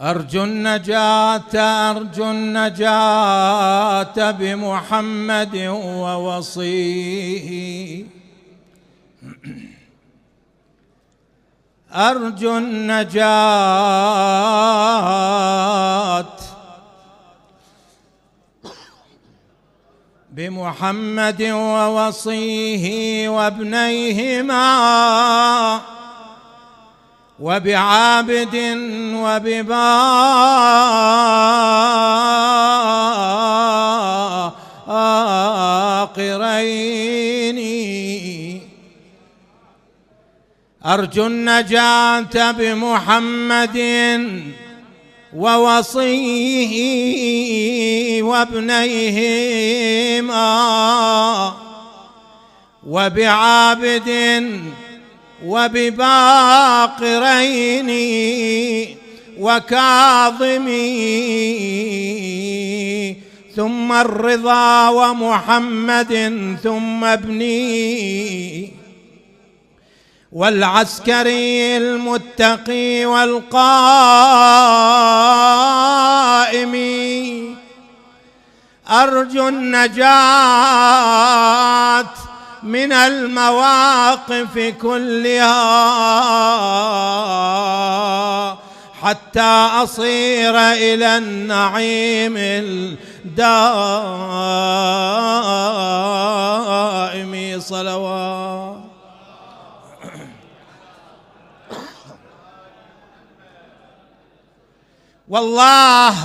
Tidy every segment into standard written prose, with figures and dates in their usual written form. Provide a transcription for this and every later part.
أرجو النجاة بمحمد ووصيه، أرجو النجاة بمحمد ووصيه وابنيهما وبعابد وبباقرين. أرجو النجاة بمحمد ووصيه وابنيهما وبعابد وبباقرين وكاظمي، ثم الرضا ومحمد ثم ابني، والعسكري المتقي والقائم. أرجو النجاة من المواقف كلها حتى أصير إلى النعيم الدائم. صلوات. والله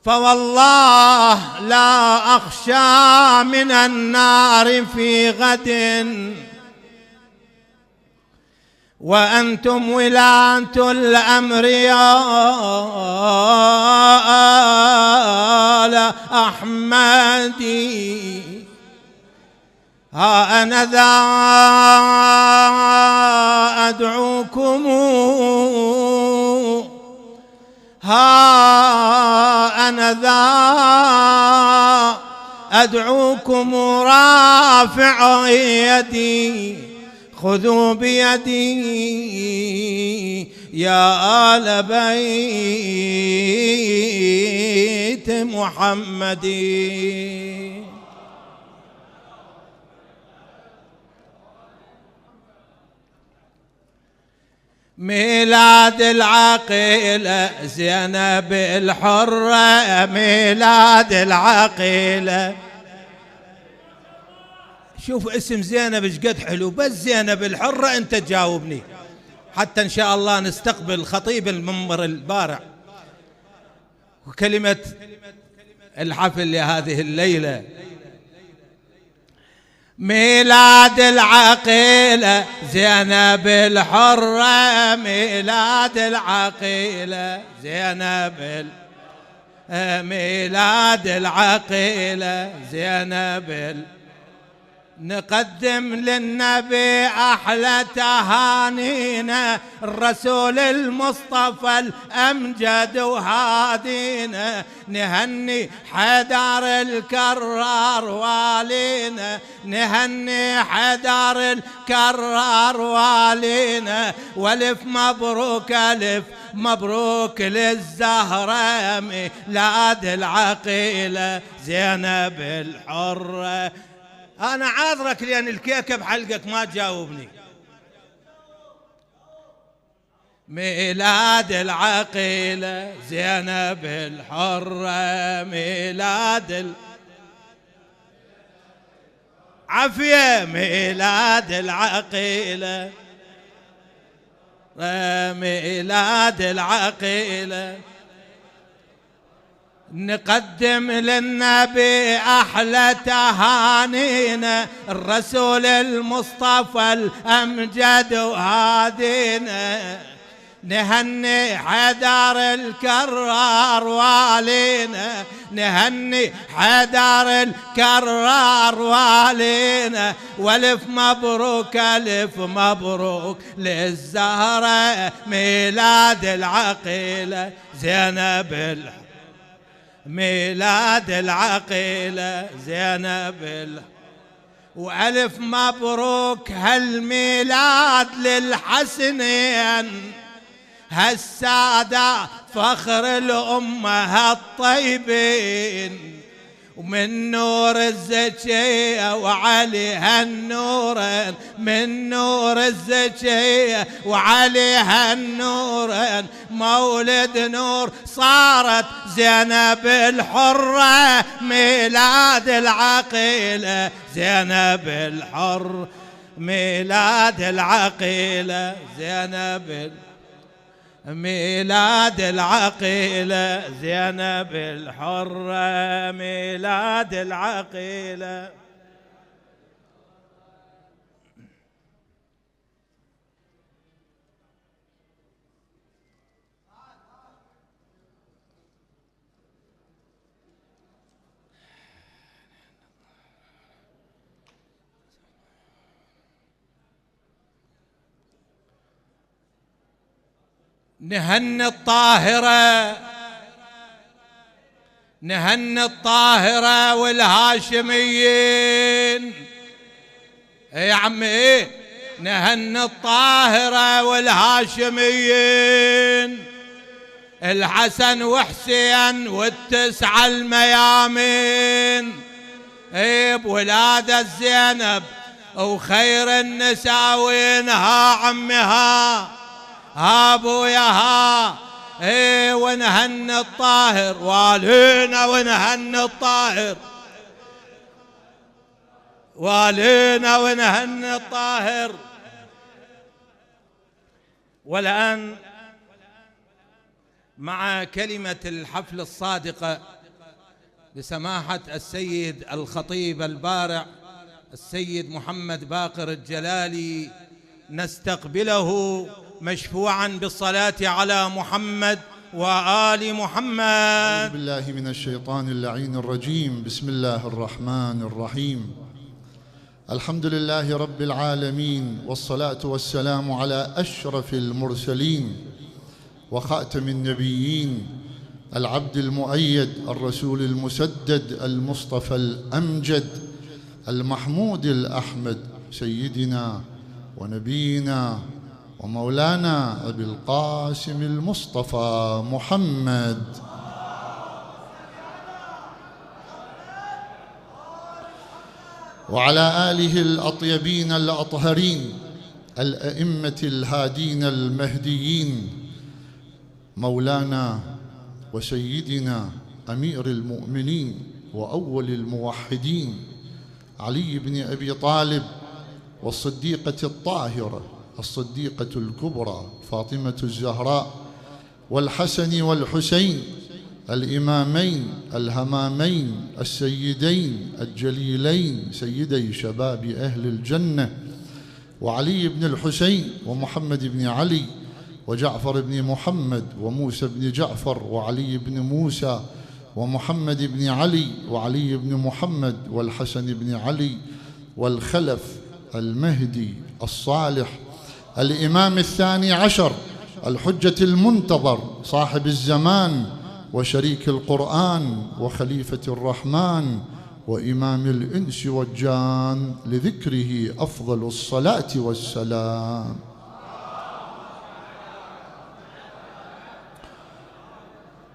فوالله لا أخشى من النار في غد، وأنتم ولاة الأمر يا آل أحمدي. ها أنا ذا أدعوكم، ها أنا ذا أدعوكم رافع يدي، خذوا بيدي يا آل بيت محمد. ميلاد العقيلة زينب الحرة، ميلاد العقيلة. شوف اسم زينب ايش قد حلو، بس زينب الحرة انت تجاوبني حتى ان شاء الله نستقبل خطيب المنبر البارع وكلمة الحفل لهذه الليلة. ميلاد العقيلة زينب الحرة، ميلاد العقيلة زينب، ميلاد العقيلة زينب. نقدم للنبي أحلى تهانينا، الرسول المصطفى الأمجد وهادينا، نهني حيدر الكرار والينا، نهني حيدر الكرار والينا، والف مبروك الف مبروك للزهرة، ميلاد العقيلة زينب الحرة. أنا عاذرك لأن الكيكة بحلقك ما تجاوبني. ميلاد العقيلة زينب الحرة، ميلاد عافية، ميلاد العقيلة، ميلاد العقيلة. نقدم للنبي أحلى تهانينا، الرسول المصطفى الأمجد وهادينا، نهني حيدر الكرار والينا، نهني حيدر الكرار والينا، والف مبروك الف مبروك للزهرة، ميلاد العقيلة زينب، ميلاد العقيلة زينب. وألف مبروك هالميلاد للحسنين هالسادة فخر الأمة الطيبين، ومن نور الزكية وعليها النورين، من نور الزكية وعليها النورين، مولد نور صارت زينب الحرة ميلاد العقيلة، زينب الحر ميلاد العقيلة، زينب ميلاد العقيلة، زينب الحرة ميلاد العقيلة. نهني الطاهرة، نهني الطاهرة والهاشميين، يا عمي نهني الطاهرة والهاشميين، الحسن وحسين والتسعة الميامين، بولادة زينب وخير النساء وينها عمها ابوياها، ونهني الطاهر والينا، ونهني الطاهر والينا، ونهني الطاهر. والآن مع كلمة الحفل الصادقة لسماحة السيد الخطيب البارع السيد محمد باقر الجلالي، نستقبله مشفوعا بالصلاة على محمد وآل محمد. أعوذ بالله من الشيطان اللعين الرجيم. بسم الله الرحمن الرحيم. الحمد لله رب العالمين، والصلاة والسلام على أشرف المرسلين وخاتم النبيين، العبد المؤيد، الرسول المسدد، المصطفى الأمجد، المحمود الأحمد، سيدنا ونبينا ومولانا أبي القاسم المصطفى محمد، وعلى آله الأطيبين الأطهرين، الأئمة الهادين المهديين، مولانا وسيدنا أمير المؤمنين وأول الموحدين علي بن أبي طالب، والصديقة الطاهرة الصديقة الكبرى فاطمة الزهراء، والحسن والحسين الإمامين الهمامين السيدين الجليلين سيدي شباب أهل الجنة، وعلي بن الحسين ومحمد بن علي وجعفر بن محمد وموسى بن جعفر وعلي بن موسى ومحمد بن علي وعلي بن محمد والحسن بن علي، والخلف المهدي الصالح الإمام الثاني عشر الحجة المنتظر صاحب الزمان وشريك القرآن وخليفة الرحمن وإمام الإنس والجان، لذكره أفضل الصلاة والسلام.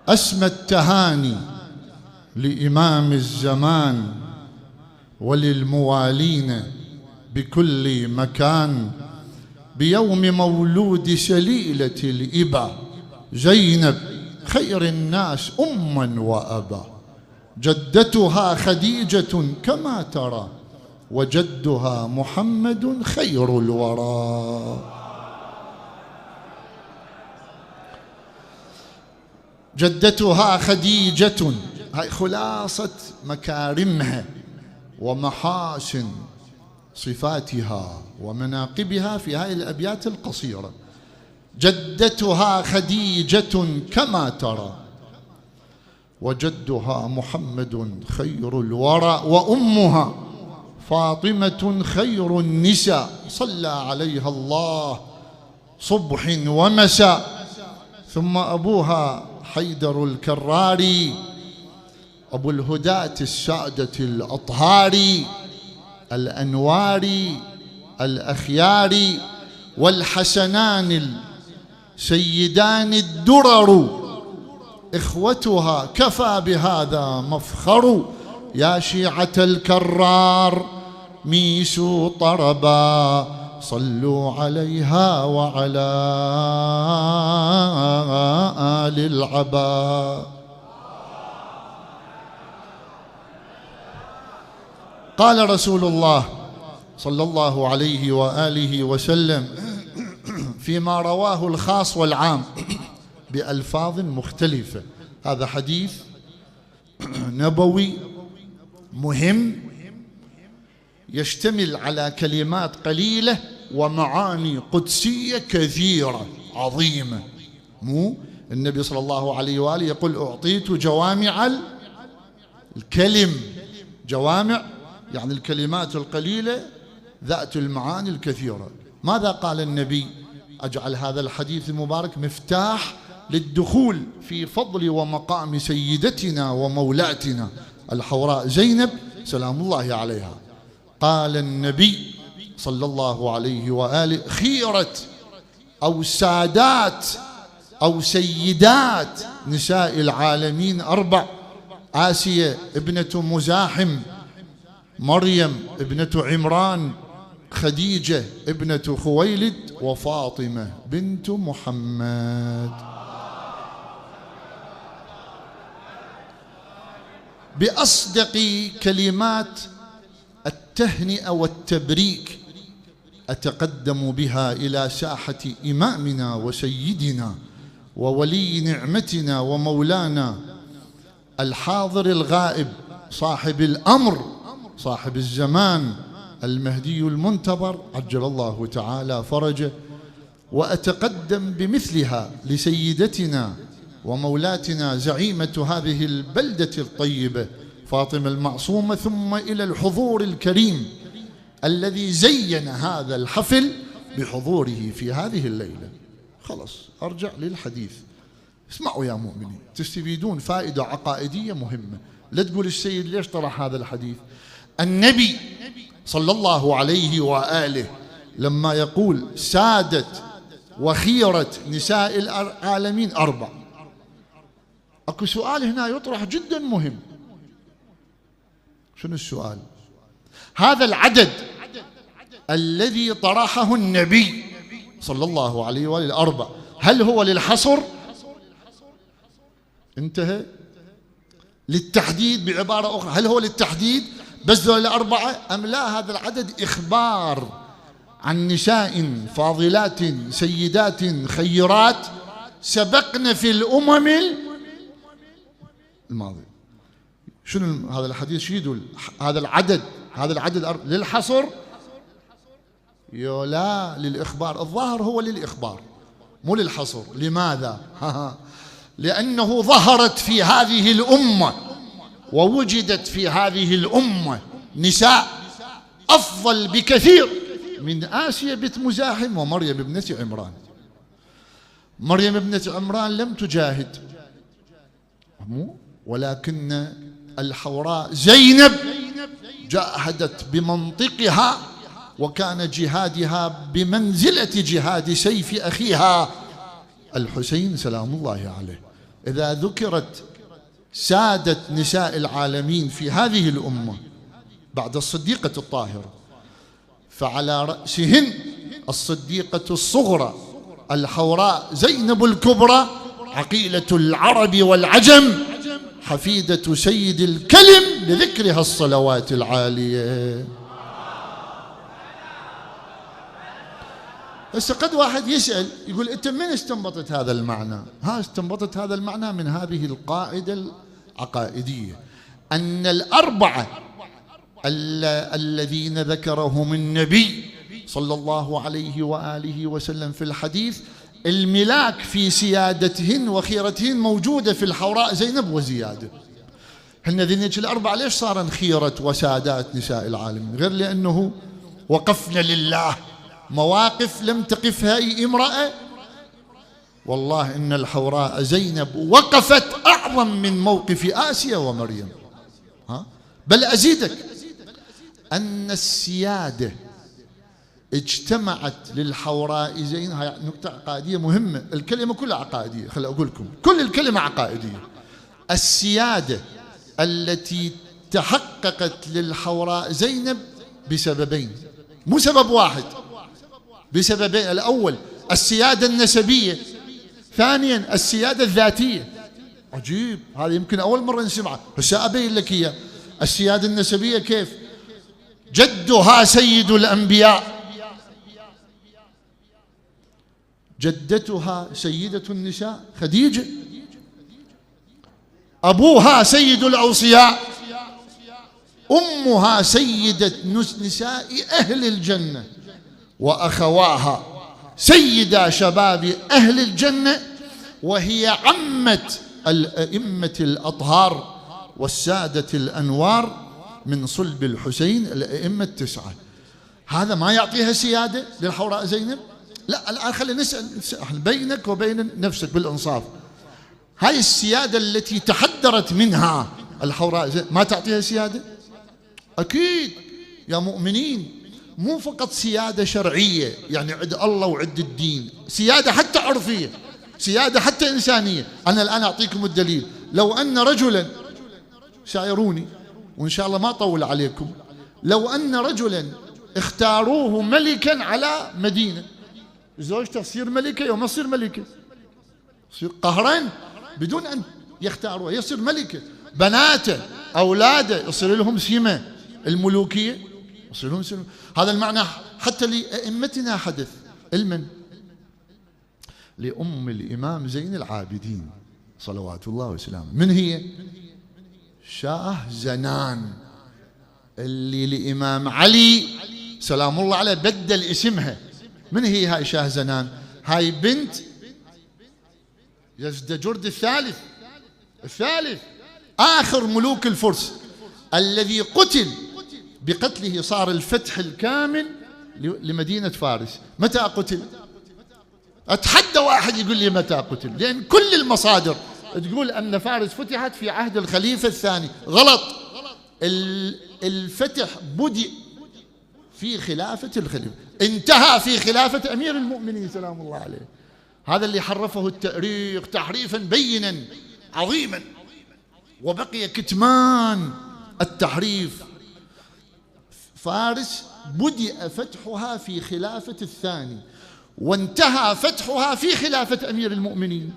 أسمى التهاني لإمام الزمان وللموالين بكل مكان بيوم مولود سليلة الإبا زينب خير الناس أما وأبا، جدتها خديجة كما ترى وجدها محمد خير الورى. جدتها خديجة، هاي خلاصة مكارمها ومحاسن صفاتها ومناقبها في هذه الأبيات القصيرة. جدتها خديجة كما ترى وجدها محمد خير الورى، وأمها فاطمة خير النساء صلى عليها الله صبح ومساء، ثم أبوها حيدر الكراري أبو الهداة السادة الأطهاري، الأنوار الأخيار والحسنان السيدان الدرر إخوتها كفى بهذا مفخر يا شيعة الكرار ميسوا طربا صلوا عليها وعلى آل العبا. قال رسول الله صلى الله عليه وآله وسلم فيما رواه الخاص والعام بألفاظ مختلفة، هذا حديث نبوي مهم يشتمل على كلمات قليلة ومعاني قدسية كثيرة عظيمة. مو النبي صلى الله عليه وآله يقول أعطيت جوامع الكلم، جوامع يعني الكلمات القليلة ذات المعاني الكثيرة. ماذا قال النبي؟ أجعل هذا الحديث المبارك مفتاح للدخول في فضل ومقام سيدتنا ومولاتنا الحوراء زينب سلام الله عليها. قال النبي صلى الله عليه وآله خيرة أو سادات أو سيدات نساء العالمين أربع: آسيا ابنة مزاحم، مريم ابنة عمران، خديجة ابنة خويلد، وفاطمة بنت محمد. بأصدق كلمات التهنئة والتبريك أتقدم بها إلى ساحة إمامنا وسيدنا وولي نعمتنا ومولانا الحاضر الغائب صاحب الأمر صاحب الزمان المهدي المنتظر عجل الله تعالى فرجه، وأتقدم بمثلها لسيدتنا ومولاتنا زعيمة هذه البلدة الطيبة فاطمة المعصومة، ثم إلى الحضور الكريم الذي زين هذا الحفل بحضوره في هذه الليلة. خلاص أرجع للحديث، اسمعوا يا مؤمنين تستفيدون فائدة عقائدية مهمة. لا تقول السيد ليش طرح هذا الحديث. النبي صلى الله عليه وآله لما يقول سادة وخيرة نساء العالمين أربع، أكو سؤال هنا يطرح جدا مهم. شنو السؤال؟ هذا العدد الذي طرحه النبي صلى الله عليه وآله الأربع هل هو للحصر؟ انتهى. للتحديد بعبارة أخرى، هل هو للتحديد بس ذول الأربعة أم لا؟ هذا العدد إخبار عن نساء فاضلات سيدات خيرات سبقن في الأمم الماضية. شنو هذا الحديث شو يدل؟ هذا العدد للحصر؟ لا للإخبار. الظاهر هو للإخبار مو للحصر. لماذا؟ لأنه ظهرت في هذه الأمة ووجدت في هذه الأمة نساء أفضل بكثير من آسيا بنت مزاحم ومريم ابنة عمران. مريم ابنة عمران لم تجاهد ولكن الحوراء زينب جاهدت بمنطقها، وكان جهادها بمنزلة جهاد سيف أخيها الحسين سلام الله عليه. إذا ذكرت سادة نساء العالمين في هذه الأمة بعد الصديقة الطاهرة فعلى رأسهن الصديقة الصغرى الحوراء زينب الكبرى عقيلة العرب والعجم حفيدة سيد الكلم لذكرها الصلوات العالية. بس قد واحد يسأل يقول أنت من استنبطت هذا المعنى؟ استنبطت هذا المعنى من هذه القاعدة العقائدية أن الأربعة الذين ذكرهم النبي صلى الله عليه وآله وسلم في الحديث الملاك في سيادتهن وخيرتهن موجودة في الحوراء زينب وزيادة. هن ذنيك الأربعة ليش صارن خيرة وسادات نساء العالمين؟ غير لأنه وقفنا لله مواقف لم تقفها أي امرأة. والله إن الحوراء زينب وقفت أعظم من موقف آسيا ومريم. بل أزيدك، أن السيادة اجتمعت للحوراء زينب. هاي نقطة عقائدية مهمة، الكلمة كلها عقائدية، خلي أقول لكم كل الكلمة عقائدية. السيادة التي تحققت للحوراء زينب بسببين، مو سبب واحد، بسببين. الأول السيادة النسبية، ثانيا السيادة الذاتية. عجيب، هذا يمكن أول مرة نسمعه، بس أبين لك إياه. السيادة النسبية كيف؟ جدها سيد الأنبياء، جدتها سيدة النساء خديجة، أبوها سيد الأوصياء، أمها سيدة نساء أهل الجنة، وأخواها سيدا شباب أهل الجنة، وهي عمة الأئمة الأطهار والسادة الأنوار من صلب الحسين الأئمة التسعة. هذا ما يعطيها سيادة للحوراء زينب؟ لا. الآن خلينا نسأل بينك وبين نفسك بالإنصاف، هاي السيادة التي تحدرت منها الحوراء زينب ما تعطيها سيادة؟ أكيد يا مؤمنين. مو فقط سيادة شرعية يعني عند الله وعند الدين، سيادة حتى عرفية، سيادة حتى إنسانية. أنا الآن أعطيكم الدليل. لو أن رجلا، شايروني وإن شاء الله ما أطول عليكم، لو أن رجلا اختاروه ملكا على مدينة، زوجته تصير ملكة يوم تصير ملكة، تصير قهرا بدون أن يختاروها، يصير ملكة. بناته أولاده يصير لهم سمة الملوكية، يصير لهم سمة. هذا المعنى حتى لأئمتنا حدث. المن؟ لأم الإمام زين العابدين صلوات الله وسلامه. من هي؟ شاه زنان، اللي الإمام علي سلام الله عليه بدل اسمها. من هي هاي شاه زنان؟ هاي بنت يزدجرد الثالث آخر ملوك الفرس، الذي قتل بقتله صار الفتح الكامل لمدينة فارس. متى قتل؟ أتحدى واحد يقول لي متى قتل، لأن كل المصادر تقول أن فارس فتحت في عهد الخليفة الثاني. غلط. الفتح بدأ في خلافة الخليفة، انتهى في خلافة أمير المؤمنين سلام الله عليه. هذا اللي حرفه التاريخ تحريفا بينا عظيما، وبقي كتمان التحريف. فارس بدأ فتحها في خلافة الثاني، وانتهى فتحها في خلافة أمير المؤمنين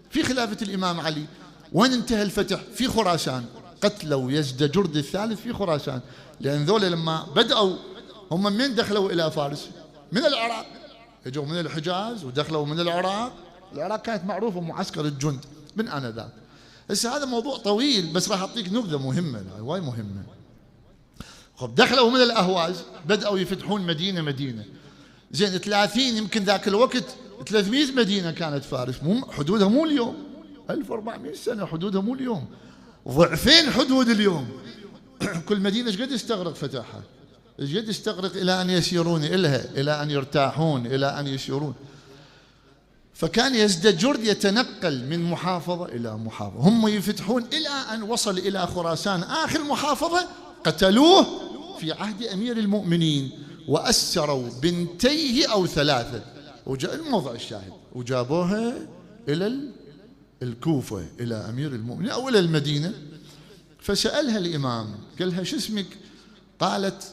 في خلافة الإمام علي. وين انتهى الفتح؟ في خراسان. قتلوا يزدجرد الثالث في خراسان، لأن ذولا لما بدأوا هم من دخلوا إلى فارس؟ من العراق، اجوا من الحجاز ودخلوا من العراق. العراق كانت معروفة معسكر الجند من آنذاك. هسه هذا موضوع طويل، بس راح أعطيك نبذة مهمة واي مهمة. خب دخلوا من الأهواز، بدأوا يفتحون مدينة. زين 30 يمكن ذاك الوقت 300 مدينة كانت فارس، مو حدودها مو اليوم، 1400 سنة حدودها مو اليوم، ضعفين حدود اليوم. كل مدينة ايش قد يستغرق فتحها، ايش قد يستغرق إلى أن يسيرون إلها، إلى أن يرتاحون، إلى أن يسيرون. فكان يزدجرد يتنقل من محافظة إلى محافظة، هم يفتحون إلى أن وصل إلى خراسان آخر محافظة. قتلوه في عهد أمير المؤمنين، وأسروا بنتيه أو ثلاثة، وجاء الموضع الشاهد، وجابوها إلى الكوفة إلى أمير المؤمنين أو إلى المدينة. فسألها الإمام قال لها شو اسمك؟ قالت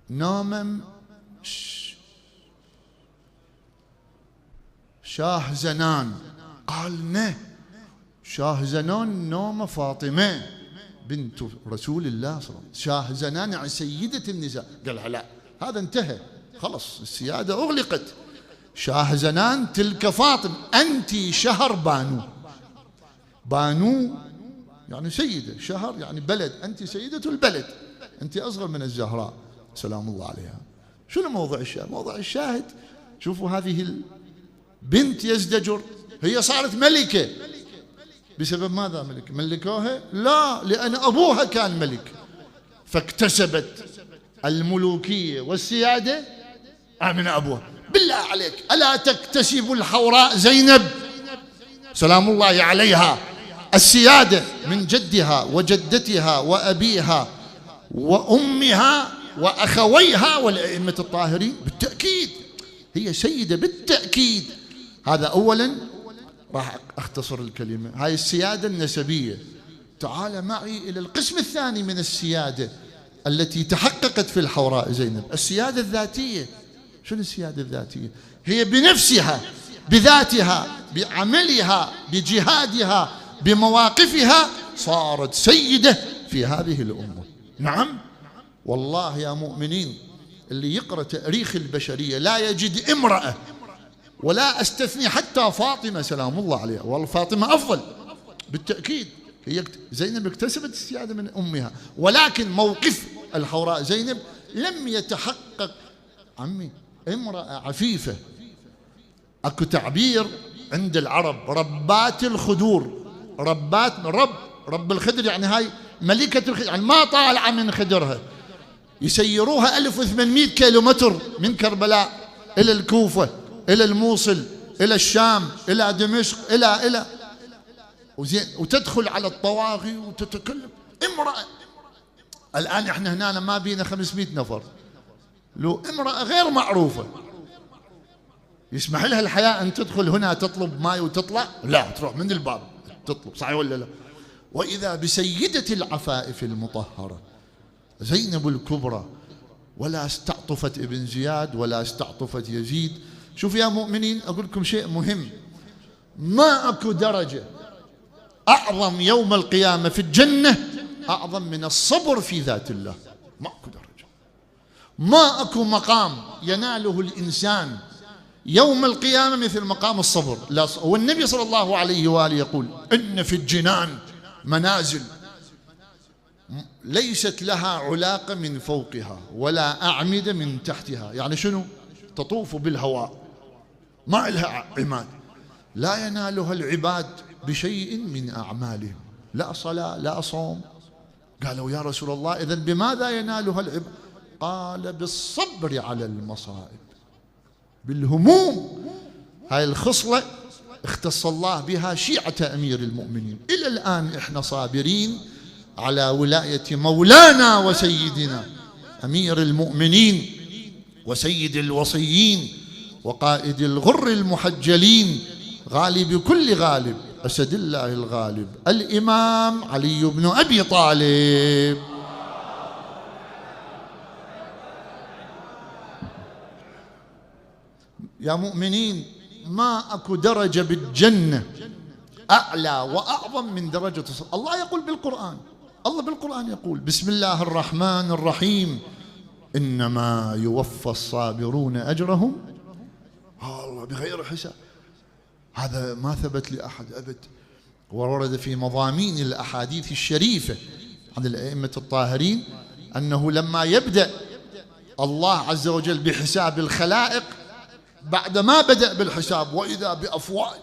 نومم شاه زنان. قال نه، شاه زنان نوم فاطمة بنت رسول الله صلى الله عليه وسلم، شاه زنان يعني سيدة النساء. قال لا، هذا انتهى خلص، السيادة أغلقت. شاه زنان تلك فاطمة، أنت شهر بانو يعني سيدة، شهر يعني بلد، أنت سيدة البلد، أنت أصغر من الزهراء سلام الله عليها. شنو موضوع الشاهد؟ موضوع الشاهد شوفوا هذه البنت يزدجر، هي صارت ملكة. بسبب ماذا ملكوها؟ لا، لأن أبوها كان ملك، فاكتسبت الملوكية والسيادة من أبوها. بالله عليك، ألا تكتسب الحوراء زينب سلام الله عليها السيادة من جدها وجدتها وأبيها وأمها وأخويها والأئمة الطاهرين بالتأكيد هي سيدة بالتأكيد. هذا أولا. راح أختصر الكلمة. هاي السيادة النسبية. تعال معي إلى القسم الثاني من السيادة التي تحققت في الحوراء زينب، السيادة الذاتية. شنو السيادة الذاتية؟ هي بنفسها بذاتها بعملها بجهادها بمواقفها صارت سيدة في هذه الأمة. نعم والله يا مؤمنين، اللي يقرأ تاريخ البشرية لا يجد امرأة، ولا أستثني حتى فاطمة سلام الله عليها، والله فاطمة أفضل بالتأكيد. هي زينب اكتسبت السيادة من أمها، ولكن موقف الحوراء زينب لم يتحقق. عمي امرأة عفيفة، اكو تعبير عند العرب ربات الخدور، ربات رب الخدر، يعني هاي ملكة الخدر، يعني ما طالعة من خدرها. يسيروها 1800 كيلومتر من كربلاء إلى الكوفة إلى الموصل إلى الشام إلى دمشق إلى وزين، وتدخل على الطواغي وتتكلم. امرأة الآن احنا هنا ما بينا 500 نفر، لو امرأة غير معروفة يسمح لها الحياة أن تدخل هنا تطلب ماء وتطلع؟ لا، تروح من الباب تطلب. صحيح ولا لا؟ وإذا بسيدة العفائف المطهرة زينب الكبرى، ولا استعطفت ابن زياد ولا استعطفت يزيد. شوف يا مؤمنين، أقول لكم شيء مهم، ما أكو درجة أعظم يوم القيامة في الجنة أعظم من الصبر في ذات الله. ما أكو درجة، ما أكو مقام يناله الإنسان يوم القيامة مثل مقام الصبر. والنبي صلى الله عليه وآله يقول إن في الجنان منازل ليست لها علاقة من فوقها ولا أعمدة من تحتها. يعني شنو؟ تطوف بالهواء، ما لها عماد، لا ينالها العباد بشيء من أعمالهم، لا صلاة لا صوم. قالوا يا رسول الله إذن بماذا ينالها العباد؟ قال بالصبر على المصائب، بالهموم. هاي الخصلة اختص الله بها شيعة أمير المؤمنين. إلى الآن إحنا صابرين على ولاية مولانا وسيدنا أمير المؤمنين وسيد الوصيين وقائد الغر المحجلين، غالب كل غالب، أسد الله الغالب، الإمام علي بن أبي طالب. يا مؤمنين، ما أكو درجة بالجنة أعلى وأعظم من درجة الصبر. الله يقول بالقرآن، الله بالقرآن يقول بسم الله الرحمن الرحيم إنما يوفى الصابرون أجرهم الله بغير حساب. هذا ما ثبت لأحد أبد، وورد في مضامين الأحاديث الشريفة عن الأئمة الطاهرين أنه لما يبدأ الله عز وجل بحساب الخلائق، بعد ما بدأ بالحساب وإذا بأفواج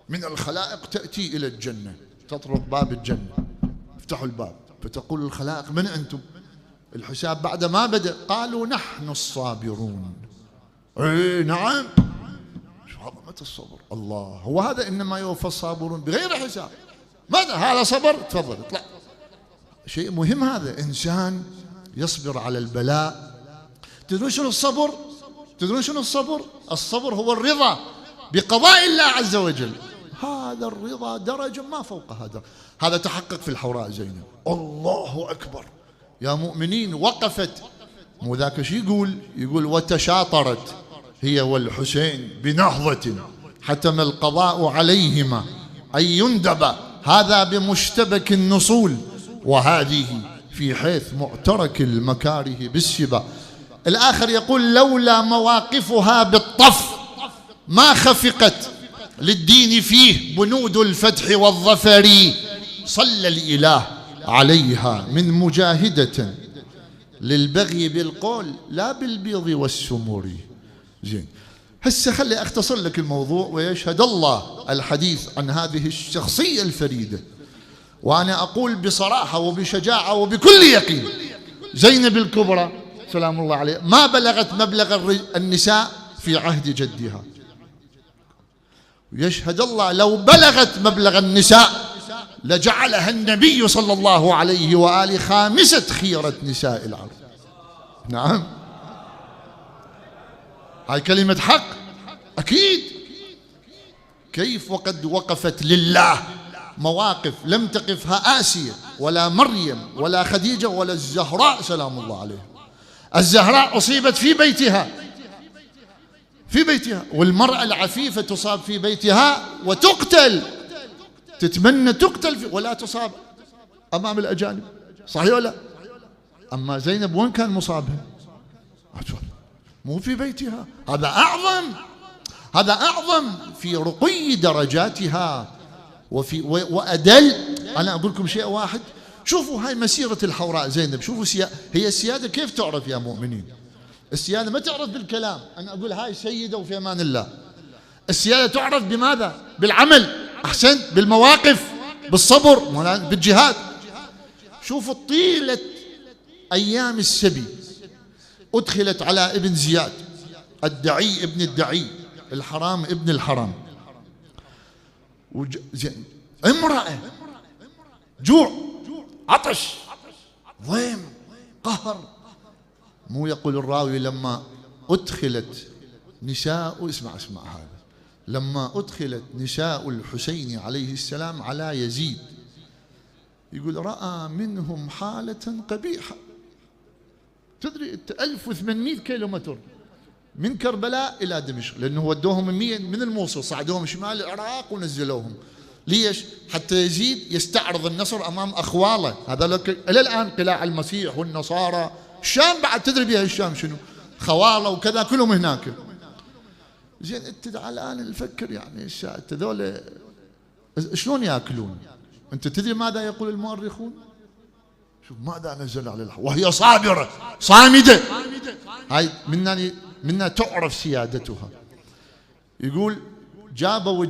من الخلائق تأتي إلى الجنة، تطرق باب الجنة، افتحوا الباب، فتقول الخلائق من أنتم؟ الحساب بعد ما بدأ، قالوا نحن الصابرون. اي نعم، شو عظمة الصبر. الله هو هذا إنما يوفى الصابرون بغير حساب. ماذا هذا صبر؟ تفضل اطلع. شيء مهم هذا، إنسان يصبر على البلاء. تدرون شنو الصبر؟ تدرون شنو الصبر؟ الصبر هو الرضا بقضاء الله عز وجل. هذا الرضا درجة ما فوق هذا تحقق في الحوراء زينب. الله أكبر يا مؤمنين، وقفت، مو ذاك شي يقول وتشاطرت هي والحسين بنهضة حتم القضاء عليهما أن يندب، هذا بمشتبك النصول وهذه في حيث معترك المكاره بالسبا. الآخر يقول لولا مواقفها بالطف ما خفقت للدين فيه بنود الفتح والظفر، صلى الإله عليها من مجاهدة للبغي بالقول لا بالبيض والسمور. زين، هسه خلي أختصر لك الموضوع ويشهد الله الحديث عن هذه الشخصية الفريدة. وأنا أقول بصراحة وبشجاعة وبكل يقين زينب الكبرى سلام الله عليه ما بلغت مبلغ النساء في عهد جدها. يشهد الله لو بلغت مبلغ النساء لجعلها النبي صلى الله عليه وآله خامسة خيرة نساء العرب. نعم، هاي كلمة حق أكيد. كيف وقد وقفت لله مواقف لم تقفها آسيا ولا مريم ولا خديجة ولا الزهراء سلام الله عليها. الزهراء أصيبت في بيتها، والمرأة العفيفة تصاب في بيتها وتقتل، تتمنى تقتل ولا تصاب أمام الأجانب، صحيح ولا؟ أما زينب وين كان مصابها؟ مو في بيتها. هذا أعظم في رقي درجاتها وأدل. أنا أقول لكم شيء واحد، شوفوا هاي مسيرة الحوراء زينب، شوفوا هي السيادة كيف تعرف يا مؤمنين. السيادة ما تعرف بالكلام، أنا أقول هاي سيدة وفي أمان الله. السيادة تعرف بماذا؟ بالعمل، أحسنت، بالمواقف، بالصبر، بالجهاد. شوفوا طيلة أيام السبي أدخلت على ابن زياد، الدعي ابن الدعي، الحرام ابن الحرام، امرأة، جوع، عطش، ضيم، قهر. مو يقول الراوي لما أدخلت نساء، اسمع هذا، لما أدخلت نساء الحسين عليه السلام على يزيد، يقول رأى منهم حالة قبيحة. تدري 1800 كيلومتر من كربلاء إلى دمشق، لأنه ودوهم من الموصل صعدوهم شمال العراق ونزلوهم. ليش؟ حتى يزيد يستعرض النصر أمام أخواله. هذا إلى الآن قلاع المسيح والنصارى. الشام بعد تدري بها الشام شنو؟ خواله وكذا كلهم هناك. زين أنت الآن نفكر يعني هذول شلون يأكلون؟ أنت تدري ماذا يقول المؤرخون؟ شوف ماذا نزل على الحق وهي صابرة صامدة. هاي منا تعرف سيادتها. يقول جابوا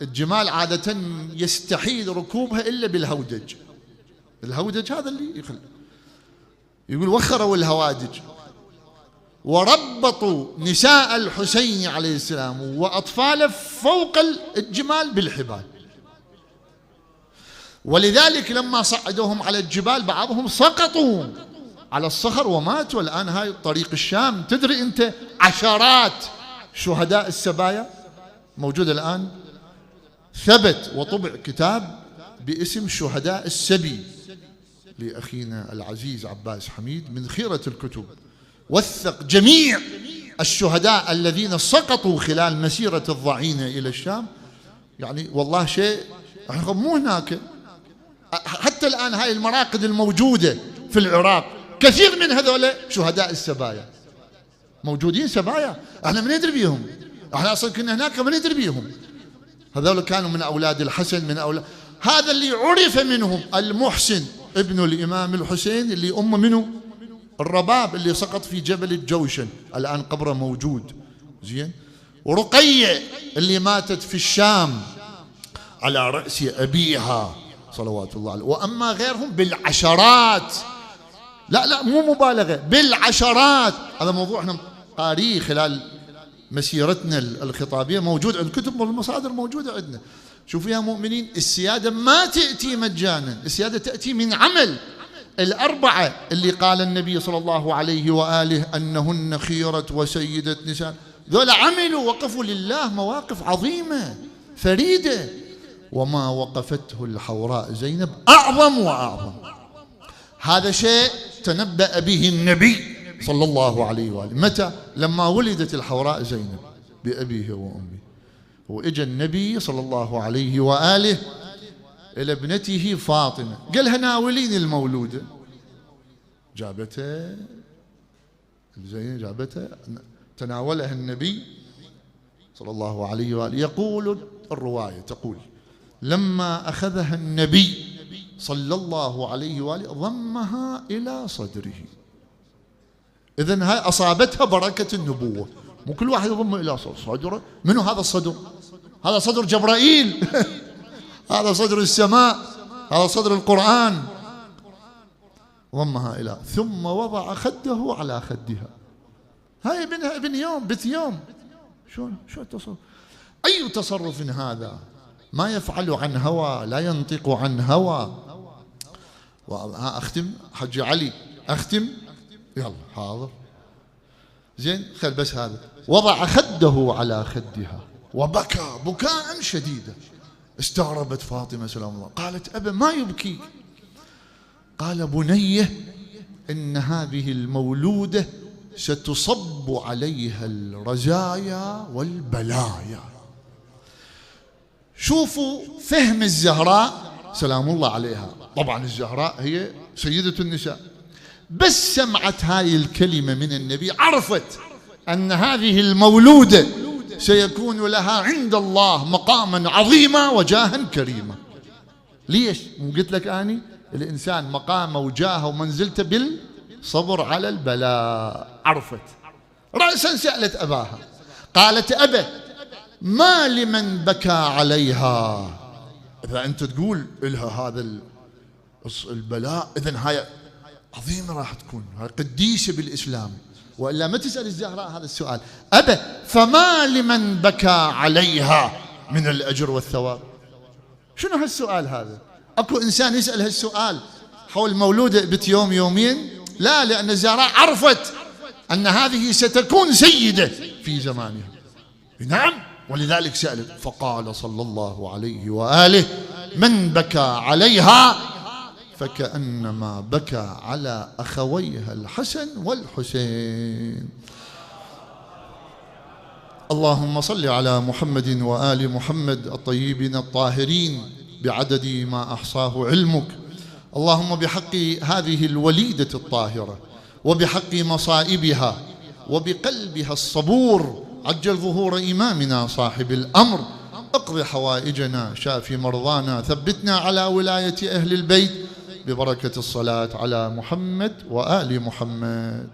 الجمال عادة يستحيل ركوبها إلا بالهودج. الهودج هذا اللي يخلي. يقول وخروا الهوادج وربطوا نساء الحسين عليه السلام وأطفاله فوق الجمال بالحبال. ولذلك لما صعدوهم على الجبال بعضهم سقطوا على الصخر وماتوا. الآن هاي طريق الشام، تدري أنت عشرات شهداء السبايا موجودة الآن. ثبت وطبع كتاب باسم شهداء السبي لأخينا العزيز عباس حميد، من خيرة الكتب. وثق جميع الشهداء الذين سقطوا خلال مسيرة الضعينة إلى الشام. يعني والله شيء مو هناك. حتى الآن هاي المراقد الموجودة في العراق كثير من هذول شهداء السبايا موجودين. سبايا احنا ما ندري بيهم، احنا اصلا كنا هناك ما ندري بيهم. هذول كانوا من أولاد الحسن، من أولاد هذا اللي عرف منهم المحسن ابن الإمام الحسين اللي أمه منه الرباب اللي سقط في جبل الجوشن، الآن قبره موجود. زين. ورقية اللي ماتت في الشام على رأس أبيها صلوات الله عليه. وأما غيرهم بالعشرات، لا مو مبالغة، بالعشرات. هذا موضوع احنا قاريه خلال مسيرتنا الخطابية، موجود عند كتب والمصادر موجودة عندنا. شوفوا يا مؤمنين، السيادة ما تأتي مجانا، السيادة تأتي من عمل. الأربعة اللي قال النبي صلى الله عليه وآله أنهن خيرة وسيدة نساء، ذول عملوا، وقفوا لله مواقف عظيمة فريدة. وما وقفته الحوراء زينب أعظم وأعظم. هذا شيء تنبأ به النبي صلى الله عليه وآله. متى؟ لما ولدت الحوراء زينب بأبيه وأمه، وإجا النبي صلى الله عليه وآله إلى ابنته فاطمة، قالها ناولين المولودة، جابتها زين، جابتها تناولها النبي صلى الله عليه وآله. يقول الرواية تقول لما أخذها النبي صلى الله عليه وآله ضمها إلى صدره. إذن هاي أصابتها بركة النبوة. مو كل واحد يضم إلى صدره. منو هذا الصدر؟ هذا صدر جبرائيل هذا صدر السماء، هذا صدر القرآن. ضمها إلى، ثم وضع خده على خدها. هاي ابن يوم بت يوم. شو التصرف؟ أي تصرف هذا؟ ما يفعل عن هوى، لا ينطق عن هوى. أختم حجي علي، أختم، يلا حاضر زين، خل بس هذا. وضع خده على خدها وبكى بكاء شديدا. استغربت فاطمة سلام الله، قالت أبا ما يبكي؟ قال بنيه إن هذه المولودة ستصب عليها الرزايا والبلايا. شوفوا فهم الزهراء سلام الله عليها. طبعا الزهراء هي سيدة النساء، بس سمعت هاي الكلمة من النبي عرفت أن هذه المولودة سيكون لها عند الله مقاما عظيما وجاها كريما. ليش؟ مو قلت لك أني الإنسان مقامه وجاهه ومنزلته بالصبر على البلاء. عرفت رأسا سألت أباها، قالت أبا ما لمن بكى عليها؟ إذا أنت تقول إلها هذا البلاء إذن هاي عظيمة راح تكون، هاي قديسة بالإسلام، وإلا ما تسأل الزهراء هذا السؤال. أبا فما لمن بكى عليها من الأجر والثواب؟ شنو هالسؤال هذا؟ أكو إنسان يسأل هالسؤال حول مولودة بت يوم يومين؟ لا، لأن الزهراء عرفت أن هذه ستكون سيدة في زمانها. نعم، ولذلك سألت. فقال صلى الله عليه وآله من بكى عليها فكأنما بكى على أخويها الحسن والحسين. اللهم صل على محمد وآل محمد الطيبين الطاهرين بعدد ما أحصاه علمك. اللهم بحق هذه الوليدة الطاهرة وبحق مصائبها وبقلبها الصبور عجل ظهور إمامنا صاحب الأمر، اقض حوائجنا، شاف مرضانا، ثبتنا على ولاية أهل البيت ببركة الصلاة على محمد وآل محمد.